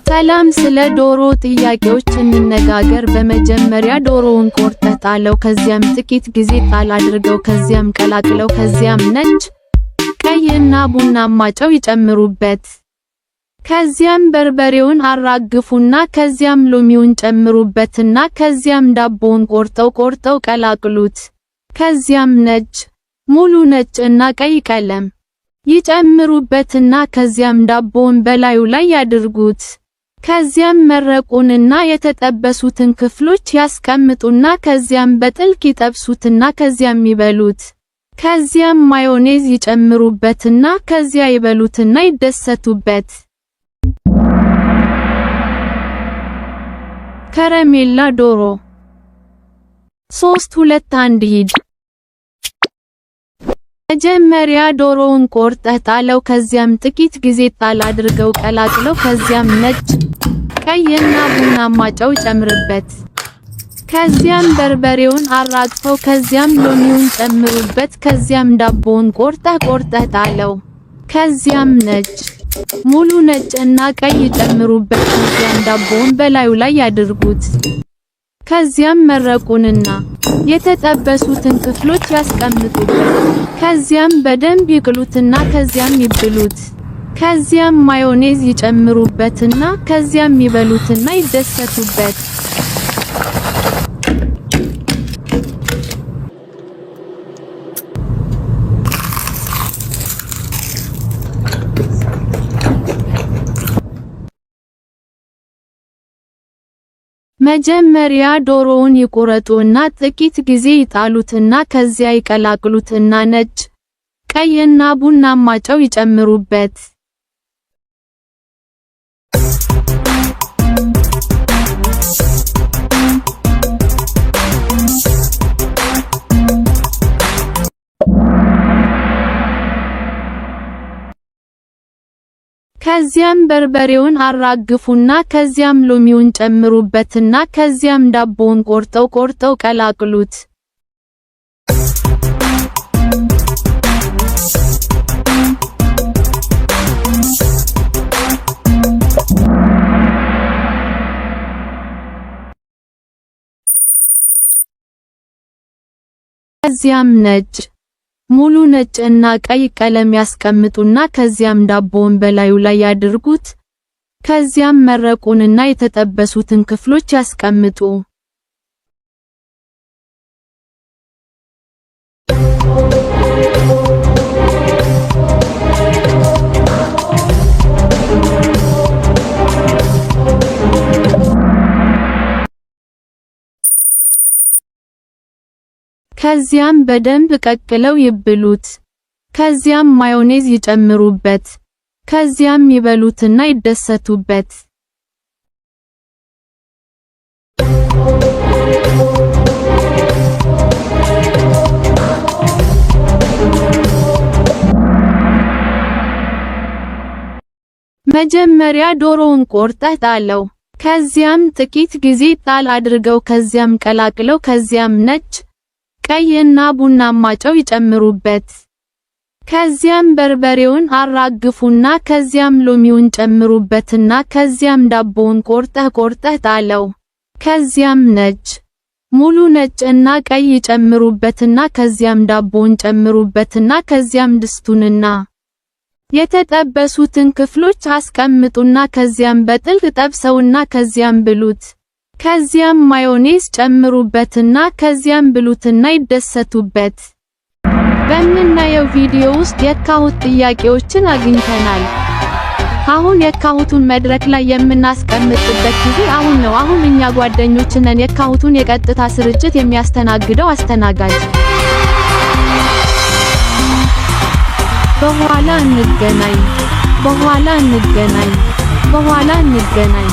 ሰላም፣ ስለ ዶሮ ጥያቄዎች እንነጋገር። በመጀመሪያ ዶሮውን ቆርጠህ ጣለው፣ ከዚያም ጥቂት ጊዜ ጣል አድርገው፣ ከዚያም ቀላቅለው፣ ከዚያም ነጭ፣ ቀይ እና ቡናማ ጨው ይጨምሩበት። ከዚያም በርበሬውን አራግፉና ከዚያም ሎሚውን ጨምሩበትና ከዚያም ዳቦውን ቆርጠው ቆርጠው ቀላቅሉት። ከዚያም ነጭ፣ ሙሉ ነጭ እና ቀይ ቀለም ይጨምሩበትና ከዚያም ዳቦውን በላዩ ላይ ያድርጉት። ከዚያም መረቁንና የተጠበሱትን ክፍሎች ያስቀምጡና ከዚያም በጥልቅ ይጠብሱትና ከዚያም ይበሉት። ከዚያም ማዮኔዝ ይጨምሩበትና ከዚያ ይበሉትና ይደሰቱበት። ከረሜላ ዶሮ። 3፣ 2፣ 1፣ ሂድ። መጀመሪያ ዶሮውን ቆርጠህ ጣለው፣ ከዚያም ጥቂት ጊዜ ጣል አድርገው፣ ቀላቅለው፣ ከዚያም ነጭ፣ ቀይና ቡናማ ጨው ጨምርበት። ከዚያም በርበሬውን አራግፈው፣ ከዚያም ሎሚውን ጨምሩበት፣ ከዚያም ዳቦውን ቆርጠህ ቆርጠህ ጣለው። ከዚያም ነጭ፣ ሙሉ ነጭ እና ቀይ ጨምሩበት፣ ከዚያም ዳቦውን በላዩ ላይ ያድርጉት። ከዚያም መረቁንና የተጠበሱትን ክፍሎች ያስቀምጡበት። ከዚያም በደንብ ይቅሉትና ከዚያም ይብሉት። ከዚያም ማዮኔዝ ይጨምሩበትና ከዚያም ይበሉትና ይደሰቱበት። መጀመሪያ ዶሮውን ይቁረጡና ጥቂት ጊዜ ይጣሉትና ከዚያ ይቀላቅሉትና ነጭ፣ ቀይ እና ቡናማ ጨው ይጨምሩበት። ከዚያም በርበሬውን አራግፉና ከዚያም ሎሚውን ጨምሩበትና ከዚያም ዳቦውን ቆርጠው ቆርጠው ቀላቅሉት። ከዚያም ነጭ፣ ሙሉ ነጭ እና ቀይ ቀለም ያስቀምጡና ከዚያም ዳቦውን በላዩ ላይ ያድርጉት። ከዚያም መረቁንና የተጠበሱትን ክፍሎች ያስቀምጡ። ከዚያም በደንብ ቀቅለው ይብሉት። ከዚያም ማዮኔዝ ይጨምሩበት። ከዚያም ይበሉትና ይደሰቱበት። መጀመሪያ ዶሮውን ቆርጠህ ጣለው። ከዚያም ጥቂት ጊዜ ጣል አድርገው፣ ከዚያም ቀላቅለው፣ ከዚያም ነጭ፣ ቀይ እና ቡናማ ጨው ይጨምሩበት። ከዚያም በርበሬውን አራግፉና ከዚያም ሎሚውን ጨምሩበትና ከዚያም ዳቦውን ቆርጠህ ቆርጠህ ጣለው። ከዚያም ነጭ፣ ሙሉ ነጭ እና ቀይ ይጨምሩበትና ከዚያም ዳቦውን ጨምሩበትና ከዚያም ድስቱንና የተጠበሱትን ክፍሎች አስቀምጡና ከዚያም በጥልቅ ጠብሰውና ከዚያም ብሉት። ከዚያም ማዮኔዝ ጨምሩበትና ከዚያም ብሉትና ይደሰቱበት። በምናየው ቪዲዮ ውስጥ የ Kahoot ጥያቄዎችን አግኝተናል። አሁን የ Kahoot ኡን መድረክ ላይ የምናስቀምጥበት ጊዜ አሁን ነው። አሁን እኛ ጓደኞች ነን። የ Kahoot ኡን የቀጥታ ስርጭት የሚያስተናግደው አስተናጋጅ። በኋላ እንገናኝ። በኋላ እንገናኝ። በኋላ እንገናኝ።